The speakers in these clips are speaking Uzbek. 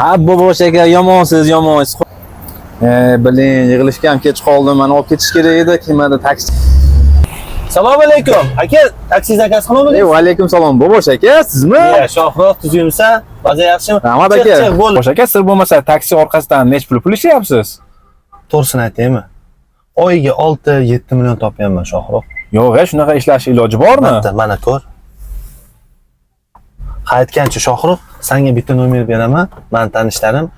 Ha, bobosh aka, yomonsiz, yomonsiz. Блин, yig'ilishga ham kech qoldim. Mani olib ketish kerak edi. Kimada taksi? Assalomu alaykum. Aka, taksi zakaz qilmadingiz? Va alaykum salom, bobosh aka, sizmi? Ya, Shohruh, tuzukmisan? Vaziyat yaxshimi? Rahmat Chiq, aka. chiq, bo'ldi. Bosh aka, sir bo'lmasa, taksi orqasidan nech pul ishlayapsiz? To'g'risini aytaymi? Oyiga 6-7 million topyapman, Shohruh. Yo'q, shunaqa ishlash iloji bormi? Albatta, mana ko'r. Ha, aytgancha, Shohruh, senga bitta nomer beraman. Mani tanishlarim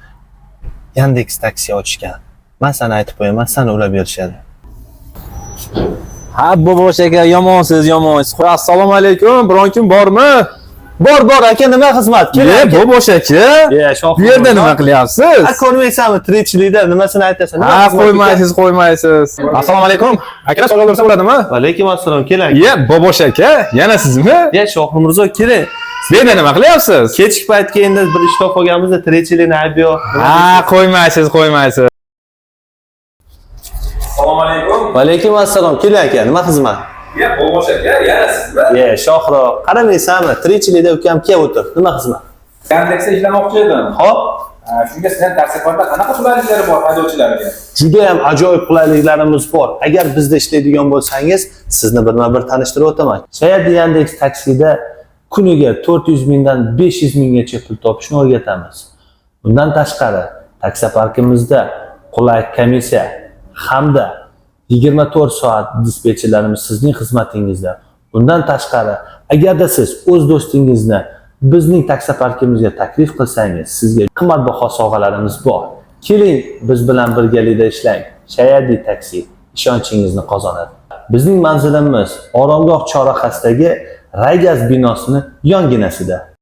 Yandex taksi ochishgan. Men sana aytib qo'yaman, seni ulab berishadi. Ha, bobosh aka, yomonsiz, yomonsiz. Assalomu alaykum, biron kim bormi? Bor, bor aka, nima xizmat? Ye, bobosh aka. Ye, Shohruh. Bu yerda nima qilyapsiz? Ha, ko'rmaysanmi, tirikchilikda nimasini aytasan? Nima Ha, xizmat ekan? qo'ymaysiz, qo'ymaysiz. Assalomu alaykum. Akalar, savol bersa bo'ladimi? Va alaykum assalom, keling. Ye, bobosh aka, yana sizmi? Ye, Shohruh Mirzo, keling. Bu yerda nima qilyapsiz? Kechki paytga endi bir ish topib olganmizda, tirikchilikni aybi yo'q. Ha, qo'ymaysiz, qo'ymaysiz. Assalomu alaykum. Va alaykum assalom, keling aka, nima xizmat? Ye, bobosh aka, yana sizmi? Ye, Shohruh, qaramaysanmi? Tirikchilikda ukam, kel o'tir. Nima xizmat? Yandexda ishlamoqchi edim. Xo'p, Shunga sizdan taksiparkda qanaqa qulayliklari bor haydovchilarga? Juda ham ajoyib qulayliklarimiz bor. Agar bizda ishlaydigan bo'lsangiz, sizni birma-bir tanishtirib o'taman. Shayad Yandex taksida kuniga 400 mingdan 500 minggacha pul topishni o'rgatamiz. Bundan tashqari, taksoparkimizda qulay komissiya hamda 24 soat dispetcherlarimiz sizning xizmatingizda. Bundan tashqari, agarda siz o'z do'stingizni bizning taksoparkimizga taklif qilsangiz, sizga qimmatbaho sovg'alarimiz bor. Keling, biz bilan birgalikda ishlang. Shayadi taksi ishonchingizni qozonadi. Bizning manzilimiz Oromgoh chorrahasidagi Raygaz binosini yonginasida.